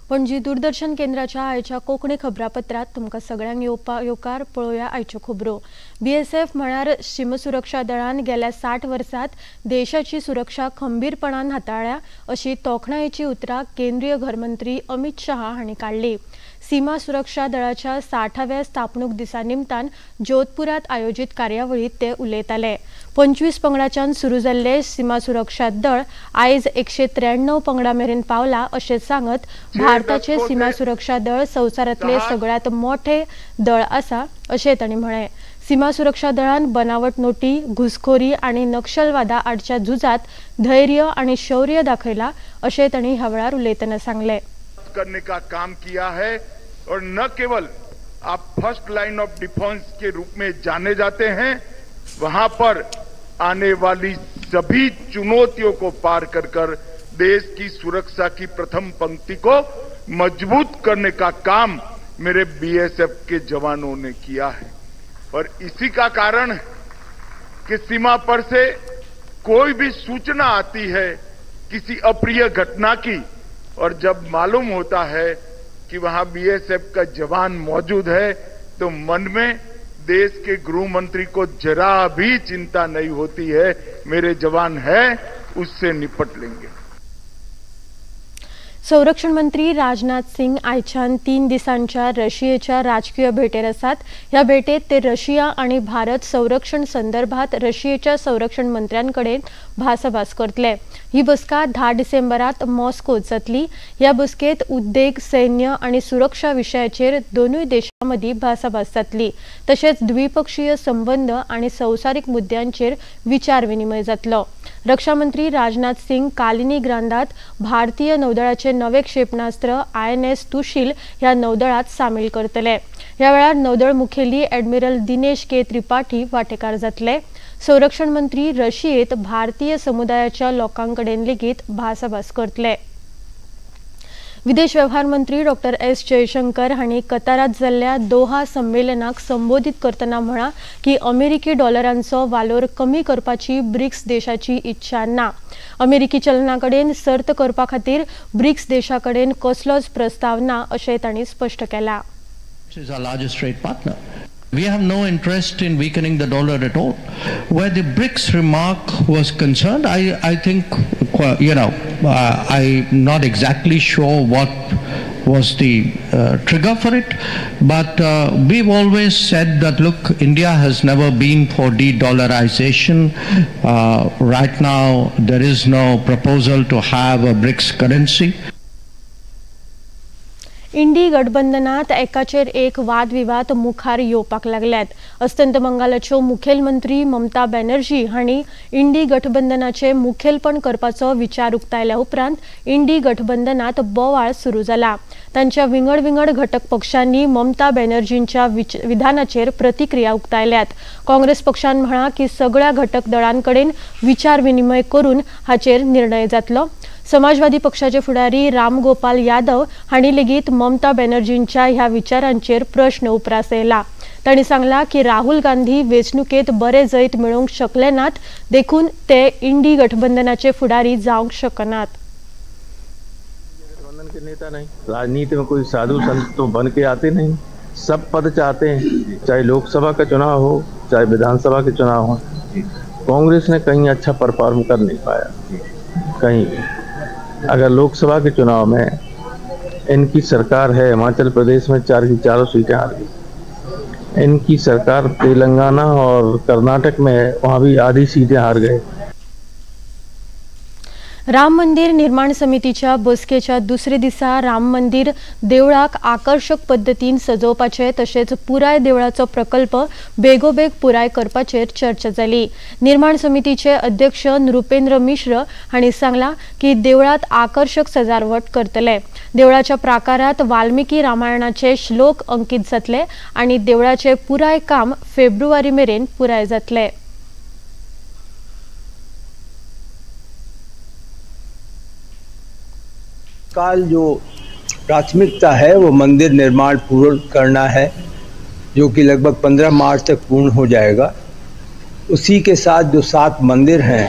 पणजी दूरदर्शन केंद्राच्या आयच्या कोंकणी खबरापत्रांत तुमकां सगळ्यांक येवकार. पळोवया आयच्यो खबरो. बीएसएफ म्हळ्यार शिमसुरक्षा दळान गेल्या 60 वर्सांत देशाची सुरक्षा खंबीरपणान हाताळ्ळ्या अशी तोखणायेची उतरां केंद्रीय घरमंत्री अमित शहा हांणी काडली. सीमा सुरक्षा दळाच्या 60व्या स्थापणूक दिसा निमतान जोधपुरांत आयोजीत कार्यावळींत ते उलयताले. 25 पंगडाच्यान सुरू जाल्ले सीमा सुरक्षा दळ आयज 193 पंगडा मेरेन पावला अशें सांगत भारताचे सीमा सुरक्षा दळ संवसारांतले सगळ्यांत मोठे दळ आसा अशें तांणी म्हळें. सीमा सुरक्षा दळान बनावट नोटी, घुसखोरी आनी नक्षलवादा आडच्या झुजांत धैर्य आनी शौर्य दाखयला अशें तांणी ह्या वेळार उलयतना सांगलें. करने का काम किया है और न केवल आप first line of defence K रूप में जाने जाते हैं, वहां पर आने वाली सभी चुनौतियों को पार कर कर देश की सुरक्षा की प्रथम पंक्ति को मजबूत करने का काम मेरे बीएसएफ के जवानों ने किया है। और इसी का कारण है कि सीमा पर से कोई भी सूचना आती है किसी अप्रिय घटना की, और जब मालूम होता है कि वहां बीएसएफ का जवान मौजूद है, तो मन में देश के गृह मंत्री को जरा भी चिंता नहीं होती है, मेरे जवान है, उससे निपट लेंगे। संरक्षण मंत्री राजनाथ सिंग आयच्यान 3 दिसांच्या रशियेच्या राजकीय भेटेर आसात. ह्या भेटेत ते रशिया आनी भारत संरक्षण संदर्भात रशियेच्या संरक्षण मंत्र्यांकडेन भासाभास करतले. ही बसका 10 डिसेंबरात मॉस्कोत जातली. ह्या बसकेत उद्देग, सैन्य आनी सुरक्षा विशयाचेर दोनूय देशां मदीं भासाभास जातली. तशेंच द्विपक्षीय संबंद आनी संवसारीक मुद्द्यांचेर विचार विनिमय जातलो. रक्षा मंत्री राजनाथ सिंग कालिनी ग्रांदात भारतीय नौदळाचे नवे क्षेपणास्त्र INS Tushil ह्या नौदळात सामील करतले. ह्या वेळार नौदळ मुखेली ॲडमिरल दिनेश के त्रिपाठी वाटेकार जातले. संरक्षण मंत्री रशियेत भारतीय समुदायाच्या लोकांकडेन लेगीत भासाभास करतले. विदेश व्यवहार मंत्री डॉक्टर एस जयशंकर हांणी कतारात जाल्ल्या दोहा संमेलनाक संबोधीत करतना म्हळां की अमेरिकी डॉलरांचो वालोर कमी करपाची ब्रिक्स देशाची इच्छा ना. अमेरिकी चलना कडेन सर्त करपा खातीर ब्रिक्स देशा कडेन कसलोच प्रस्ताव ना अशें तांणी स्पश्ट केलां. We have no interest in weakening the dollar at all. Where the BRICS remark was concerned, I think, you know, I'm not exactly sure what was the trigger for it, but we've always said that, look, India has never been for de-dollarization. Right now, there is no proposal to have a BRICS currency. इंडी गठबंधनात एकाचेर एक वादविवाद मुखार येवपाक लागल्यात. अस्तंत बंगालाच्यो मुखेलमंत्री ममता बॅनर्जी हांणी इंडी गठबंधनाचे मुखेलपण करपाचो विचार उक्तायल्या उपरांत इंडी गठबंधनात बोवाळ सुरू जाला. तांच्या विंगड विंगड घटक पक्षांनी ममता बॅनर्जींच्या विधानाचेर प्रतिक्रिया उक्तायल्यात. काँग्रेस पक्षान म्हळां की सगळ्या घटक दळांकडेन विचार विनिमय करून हाचेर निर्णय जातलो. समाजवादी पक्षाचे फुडारी रामगोपाल यादव हांणी लेगीत ममता बॅनर्जींच्या ह्या विचारांचेर प्रश्न उप्रासयला. तांणी सांगला की राहुल गांधी वेंचणुकेत बरे जैत मेळोवंक शकले नात, देखून ते इंडी गठबंधनाचे फुडारी जावंक शकनात. गठबंधन के नेता नहीं, राजनीति में कोई साधु संत तो बन के आते नहीं, सब पद चाहते हैं, चाहे लोकसभा का चुनाव हो चाहे विधानसभा के चुनाव हो. कांग्रेस ने कहीं अच्छा परफॉर्म कर नहीं पाया कहीं. अगर लोकसभा के चुनाव में इनकी सरकार है, हिमाचल प्रदेश में 4 की 4 सीटें हार गई, इनकी सरकार तेलंगाना और कर्नाटक में है, वहाँ भी आधी सीटें हार गए. राम मंदिर निर्माण समितीच्या बसकेच्या दुसरे दिसा राम मंदिर देवळाक आकर्शक पद्दतीन सजोवपाचे तशेंच पुराय देवळाचो प्रकल्प बेगोबेग पुराय करपाचेर चर्चा जाली. निर्माण समितीचे अध्यक्ष नृपेंद्र मिश्र हांणी सांगलां की देवळांत आकर्शक सजावट करतले. देवळाच्या प्राकारात वाल्मिकी रामायणाचे श्लोक अंकित जातले आनी देवळाचे पुराय काम फेब्रुवारी मेरेन पुराय जातले. काल जो प्राथमिकता है वो मंदिर निर्माण पूर्ण करना है, जो कि लगभग 15 मार्च तक पूर्ण हो जाएगा. उसी के साथ जो 7 मंदिर हैं,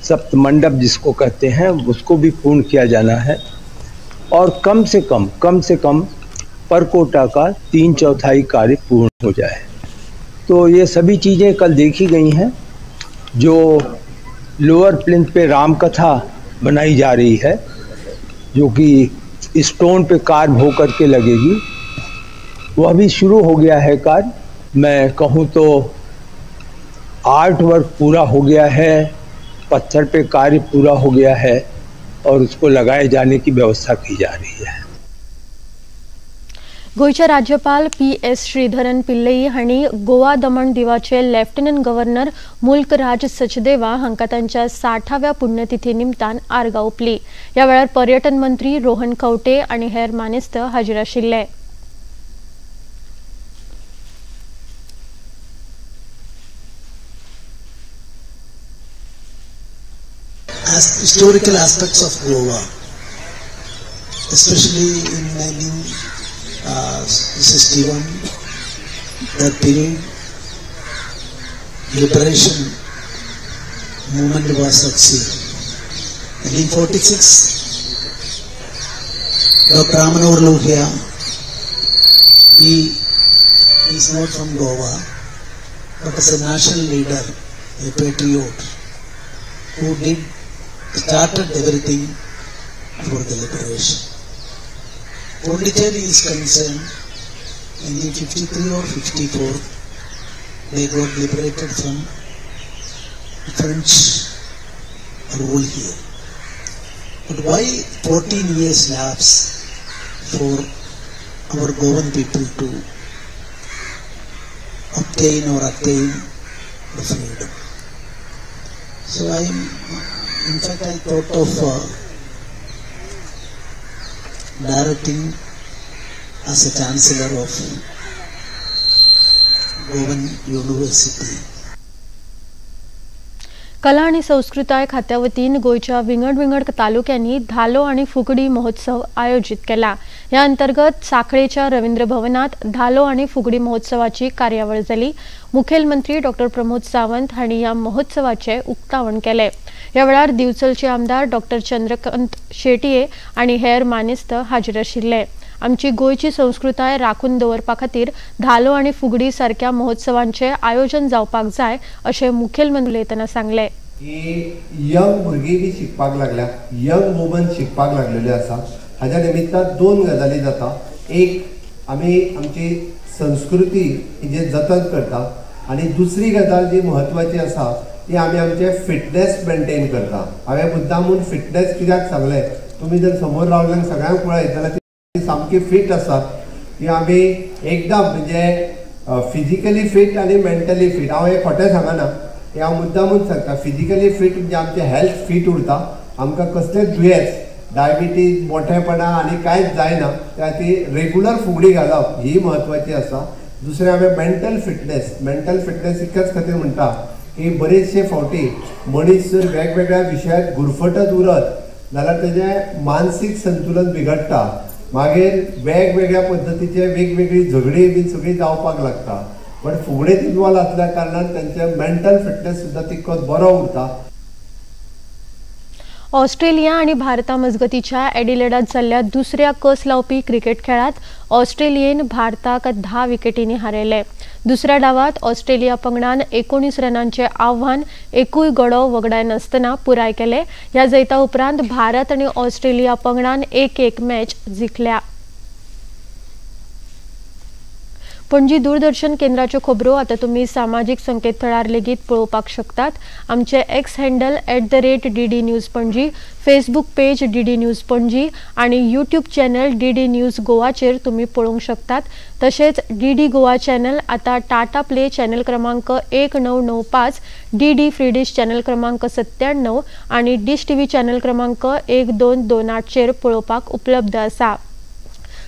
सप्त मंडप जिसको कहते हैं, उसको भी पूर्ण किया जाना है। और कम से कम परकोटा का 3/4 कार्य पूर्ण हो जाए। तो ये सभी चीज़ें कल देखी गई हैं। जो लोअर प्लिंथ पे रामकथा बनाई जा रही है, जो कि स्टोन पे कार्व होकर के लगेगी, वह भी शुरू हो गया है कार्य। मैं कहूँ तो आर्ट वर्क पूरा हो गया है, पत्थर पे कार्य पूरा हो गया है और उसको लगाए जाने की व्यवस्था की जा रही है। गोंयचे राज्यपाल पी.एस. श्रीधरन पिल्लई हांणी गोवा दमण दीवाचे लेफ्टनंट गव्हर्नर मुल्क राज सचदेवा हांकां तांच्या 60व्या पुण्यतिथी निमतान आर्गां ओंपली। ह्या वेळार पर्यटन मंत्री रोहन खंवटे आनी हेर मानेस्त हाजीर आशिल्ले। As historical aspects of Goa, especially in 1961, that period, liberation movement was succeeded. 1946, Dr. Ram Manohar Lohia, he is not from Goa, but as a national leader, a patriot, who started everything for the liberation. Pondicherry is concerned, in 1953 or 54, they got liberated from French rule here. But why 14 years lapse for our Goan people to obtain or attain the freedom? So in fact, I thought of directing as a chancellor of Goan University. कला आणि संस्कृताय खात्या वतीन गोंयच्या विंगड विंगड तालुक्यांनी धालो आणि फुगडी महोत्सव आयोजित केला। ह्या अंतर्गत साखळेच्या रवींद्र भवनात धालो आणि फुगडी महोत्सवाची कार्यावळ जाली। मुखेलमंत्री डॉक्टर प्रमोद सावंत हांणी ह्या महोत्सवाचे उक्तावण केले। ह्या वेळार दिवचलचे आमदार डॉक्टर चंद्रकांत शेटये आनी हेर मानेस्त हाजीर आशिल्ले। आमची गोंयची संस्कृताय राखून दवरपा खातीर धालो आनी फुगडी सारक्या महोत्सवांचे आयोजन जावपाक जाय अशें मुखेलमंत्री उलयतना सांगलें। की यंग भुरगीं बी शिकपाक लागल्या, यंग वुमन शिकपाक लागलेल्यो आसा। हाज्या निमित्तान दोन गजाली जाता। एक, आमी आमची संस्कृती जे जतन करता आनी दुसरी गजाल जी म्हत्वाची आसा ती आमी आमचे फिटनेस मेंटेन करता। हांवें मुद्दामून फिटनेस कित्याक सांगलें, तुमी जर समोर रावल्यान सगळ्यांक पळयत जाल्यार सामकी फिट आसात की आमी एकदम म्हणजे फिजिकली फिट आनी मेंटली फिट। हांव हें खोटें सांगना, हें हांव मुद्दामून सांगता। फिजिकली फिट म्हणजे आमचें हेल्थ फिट उरता, आमकां कसलेंच दुयेंस, डायबिटीज, मोठेपणां आनी कांयच जायना। त्या खातीर रेगुलर फुगडी घालप ही म्हत्वाची आसा। दुसरें हांवें मेंटल फिटनेस, मेंटल फिटनेस इतक्याच खातीर म्हणटा की बरेचशे फावटी मनीस जर वेगवेगळ्या विशयात गुरफटत उरत जाल्यार तेजें मानसीक संतुलन बिगडटा, मागीर वेगवेगळ्या पद्दतीचे वेगवेगळी झगडी बी सगळी जावपाक लागता। बट फुगडेंत इनवॉल्व आसल्या कारणान तेंचे मेंटल फिटनेस सुद्दां तितकोच बरो उरता। ऑस्ट्रेलिया आणि भारता मजगतीच्या एडिलेडात जाल्ल्या दुसऱ्या कस लावपी क्रिकेट खेळात ऑस्ट्रेलियेन भारताक 10 विकेटींनी हारयले। दुसऱ्या डावात ऑस्ट्रेलिया पंगडान 19 रनांचे आव्हान एकूय गडो वगडायनासतना पुराय केले। ह्या जैता उपरांत भारत आणि ऑस्ट्रेलिया पंगडान 1-1 मॅच जिखल्या। पणजी दूरदर्शन केंद्राच्यो खबरो आतां तुमी सामाजीक संकेतथळार लेगीत पळोवपाक शकतात। आमचे X handle @DD News Panaji, Facebook page DD News Panaji आनी यूट्यूब चॅनल DD news गोवाचेर तुमी पळोवंक शकतात। तशेंच DD Goa channel आतां टाटा प्ले चॅनल क्रमांक 1995, DD free डिश चॅनल क्रमांक 97 आनी डिश टीव्ही चॅनल क्रमांक 1228 चेर पळोवपाक उपलब्ध आसा।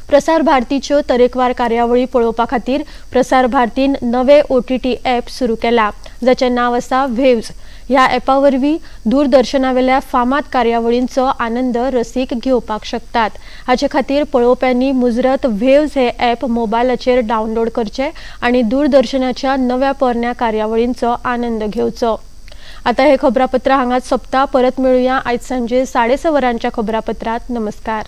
प्रसार भारतीच्यो तरेकवार कार्यावळी पळोवपा खातीर प्रसार भारतीन नवे OTT app सुरू केला, जाचें नांव आसा वेव्ज। ह्या ॲपा वरवीं दूरदर्शनावेल्या फामाद कार्यावळींचो आनंद रसीक घेवपाक शकतात। हाचे खातीर पळोवप्यांनी मुजरत वेव्ज हे ॲप मोबायलाचेर डावनलोड करचें आनी दूरदर्शनाच्या नव्या पोरण्या कार्यावळींचो आनंद घेवचो। आतां हे खबरापत्र हांगाच सोंपता। परत मेळुया आयज सांजे 6:30 वरांच्या खबरापत्रांत। नमस्कार।